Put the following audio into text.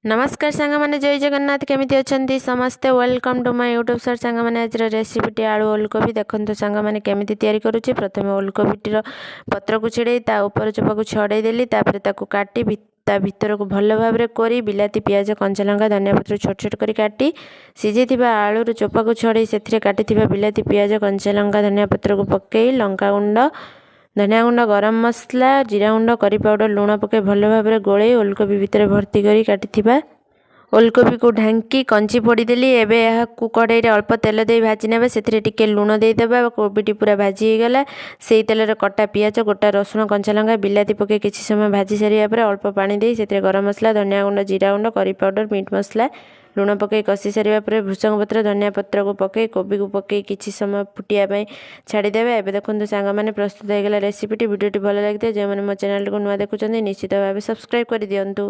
ନମସ୍କାର ସାଙ୍ଗମାନେ, ଜୟ ଜଗନ୍ନାଥ। କେମିତି ଅଛନ୍ତି ସମସ୍ତେ? Welcome to my YouTube sir. ସାଙ୍ଗମାନେ, ଆଜିର ରେସିପିଟି ଆଳୁ ଓଲକୋବି। ଦେଖନ୍ତୁ ସାଙ୍ଗମାନେ, କେମିତି ତିଆରି କରୁଛି। ପ୍ରଥମେ ଓଲକୋବିଟିର ପତ୍ରକୁ ଛିଡ଼େଇ ତା ଉପର ଚୋପାକୁ ଛଡ଼େଇ ଦେଲି। ତାପରେ ତାକୁ କାଟି ତା ଭିତରକୁ ଭଲ ଭାବରେ କରି ବିଲାତି, ପିଆଜ, କଞ୍ଚାଲଙ୍କା, ଧନିଆ ପତ୍ର ଛୋଟ ଛୋଟ କରି କାଟି, ସିଝେଇଥିବା ଆଳୁର ଚୋପାକୁ ଛଡ଼େଇ ସେଥିରେ କାଟିଥିବା ବିଲାତି, ପିଆଜ, କଞ୍ଚାଲଙ୍କା, ଧନିଆ ପତ୍ରକୁ ପକାଇ ଲଙ୍କା ଗୁଣ୍ଡ, ଧନିଆ ଗୁଣ୍ଡ, ଗରମ ମସଲା, ଜିରା ଗୁଣ୍ଡ, କରି ପାଉଡ଼ର, ଲୁଣ ପକାଇ ଭଲ ଭାବରେ ଗୋଳେଇ ଓଲକୋବି ଭିତରେ ଭର୍ତ୍ତି କରି କାଟିଥିବା ଓଲକୋବିକୁ ଢାଙ୍କି କଞ୍ଚି ଫୋଡ଼ିଦେଲି। ଏବେ ଏହାକୁ କଡ଼େଇରେ ଅଳ୍ପ ତେଲ ଦେଇ ଭାଜି ନେବା। ସେଥିରେ ଟିକେ ଲୁଣ ଦେଇଦେବା। କୋବିଟି ପୁରା ଭାଜି ହେଇଗଲା। ସେଇ ତେଲରେ କଟା ପିଆଜ, ଗୋଟା ରସୁଣ, କଞ୍ଚାଲଙ୍କା, ବିଲାତି ପକାଇ କିଛି ସମୟ ଭାଜି ସାରିବା ପରେ ଅଳ୍ପ ପାଣି ଦେଇ ସେଥିରେ ଗରମ ମସଲା, ଧନିଆ ଗୁଣ୍ଡ, ଜିରା ଗୁଣ୍ଡ, କରି ପାଉଡ଼ର, ମିଟ୍ ମସଲା, ଲୁଣ ପକାଇ କଷି ସାରିବା ପରେ ଭୃସଙ୍ଗ ପତ୍ର, ଧନିଆ ପତ୍ରକୁ ପକାଇ, କୋବିକୁ ପକାଇ କିଛି ସମୟ ଫୁଟିବା ପାଇଁ ଛାଡ଼ିଦେବେ। ଏବେ ଦେଖନ୍ତୁ ସାଙ୍ଗମାନେ, ପ୍ରସ୍ତୁତ ହେଇଗଲା ରେସିପିଟି। ଭିଡ଼ିଓଟି ଭଲ ଲାଗିଥାଏ, ଯେଉଁମାନେ ମୋ ଚ୍ୟାନେଲଟିକୁ ନୂଆ ଦେଖୁଛନ୍ତି, ନିଶ୍ଚିତ ଭାବେ ସବସ୍କ୍ରାଇବ୍ କରିଦିଅନ୍ତୁ।